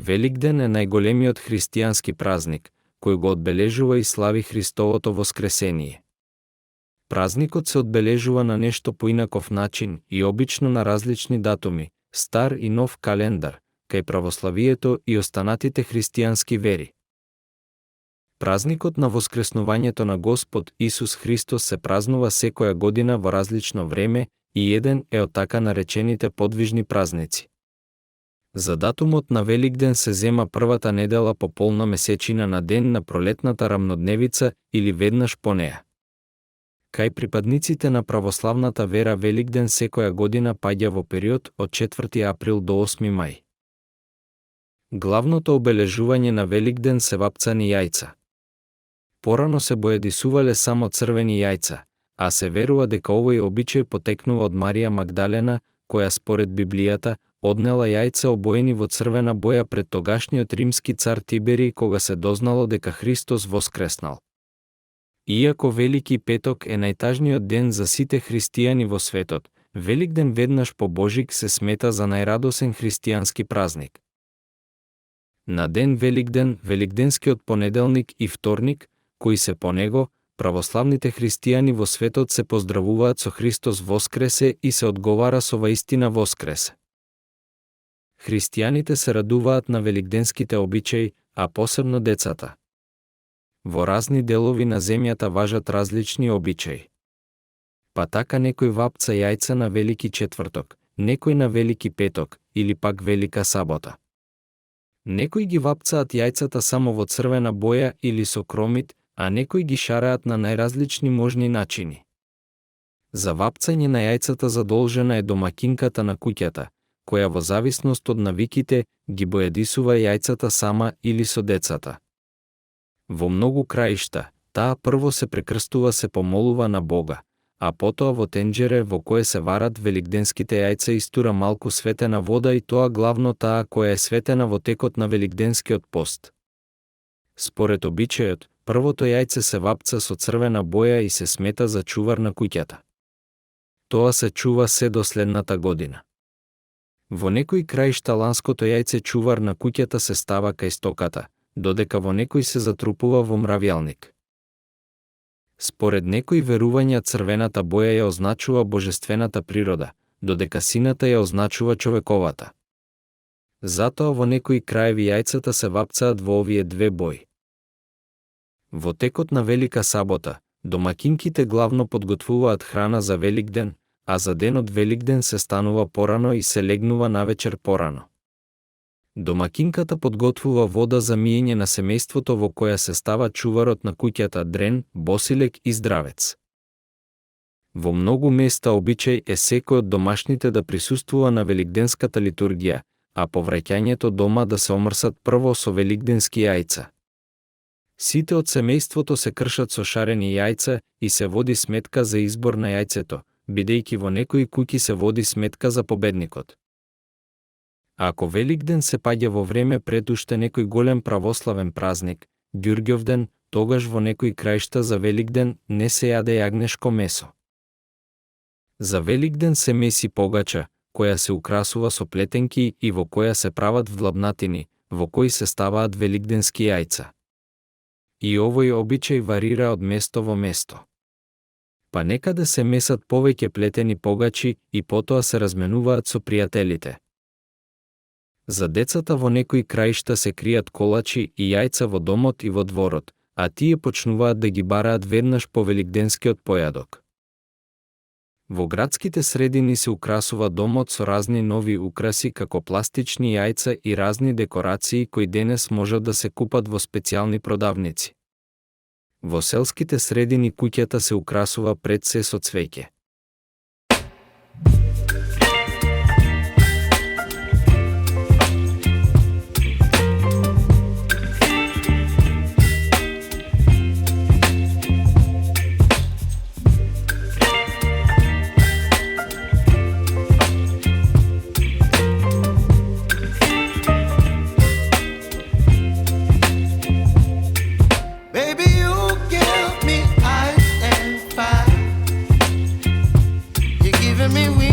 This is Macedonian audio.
Великден е најголемиот христијански празник, кој го одбележува и слави Христовото воскресение. Празникот се одбележува на нешто поинаков начин и обично на различни датуми, стар и нов календар, кај православието и останатите христијански вери. Празникот на воскреснувањето на Господ Исус Христос се празнува секоја година во различно време и еден е од така наречените подвижни празници. За датумот на Великден се зема првата недела по полна месечина на ден на пролетната рамнодневица или веднаш по неа. Кај припадниците на православната вера Великден секоја година паѓа во период од 4 април до 8 мај. Главното обележување на Великден се вапцани јајца. Порано се боедисувале само црвени јајца, а се верува дека овој обичај потекнува од Марија Магдалена, која според Библијата однела јајца обоени во црвена боја пред тогашниот римски цар Тиберий кога се дознало дека Христос воскреснал. Иако Велики петок е најтажниот ден за сите христијани во светот, Великден веднаш по Божик се смета за најрадосен христијански празник. На ден Великден, Великденскиот понеделник и вторник, кои се по него, православните христијани во светот се поздравуваат со Христос воскресе и се одговара со ваистина воскресе. Христијаните се радуваат на великденските обичаи, а посебно децата. Во разни делови на земјата важат различни обичаи. Па така некој вапца јајца на Велики четврток, некој на Велики петок или пак Велика сабота. Некои ги вапцаат јајцата само во црвена боја или со кромит, а некои ги шараат на најразлични можни начини. За вапцање на јајцата задолжена е домакинката на куќата, која во зависност од навиките ги боедисува јајцата сама или со децата. Во многу краишта, таа прво се прекрстува, се помолува на Бога, а потоа во тенџере во кое се варат великденските јајца истура малку светена вода и тоа главно таа која е светена во текот на великденскиот пост. Според обичајот, првото јајце се вапца со црвена боја и се смета за чувар на куќата. Тоа се чува се до следната година. Во некои краишта ланското јајце чувар на куќата се става кај стоката, додека во некој се затрупува во мравјалник. Според некои верувања црвената боја ја означува божествената природа, додека сината ја означува човековата. Затоа во некои краеви јајцата се вапцаат во овие две бои. Во текот на Велика сабота, домакинките главно подготвуваат храна за Великден, а за денот Великден се станува порано и се легнува навечер порано. Домакинката подготвува вода за миење на семејството во која се става чуварот на куќата, дрен, босилек и здравец. Во многу места обичај е секој од домашните да присуствува на великденската литургија, а по враќањето дома да се омрсат прво со великденски јајца. Сите од семејството се кршат со шарени јајца и се води сметка за избор на јајцето, бидејќи во некои куќи се води сметка за победникот. Ако Великден се паѓа во време пред уште некој голем православен празник, Ѓурѓовден, тогаш во некои краишта за Великден не се јаде јагнешко месо. За Великден се меси погача, која се украсува со плетенки и во која се прават вдлабнатини, во кои се ставаат великденски јајца. И овој обичај варира од место во место. Па некаде се месат повеќе плетени погачи и потоа се разменуваат со пријателите. За децата во некои краишта се кријат колачи и јајца во домот и во дворот, а тие почнуваат да ги бараат веднаш по великденскиот појадок. Во градските средини се украсува домот со разни нови украси како пластични јајца и разни декорации кои денес можат да се купат во специјални продавници. Во селските средини куќата се украсува пред се со цвеќе. Me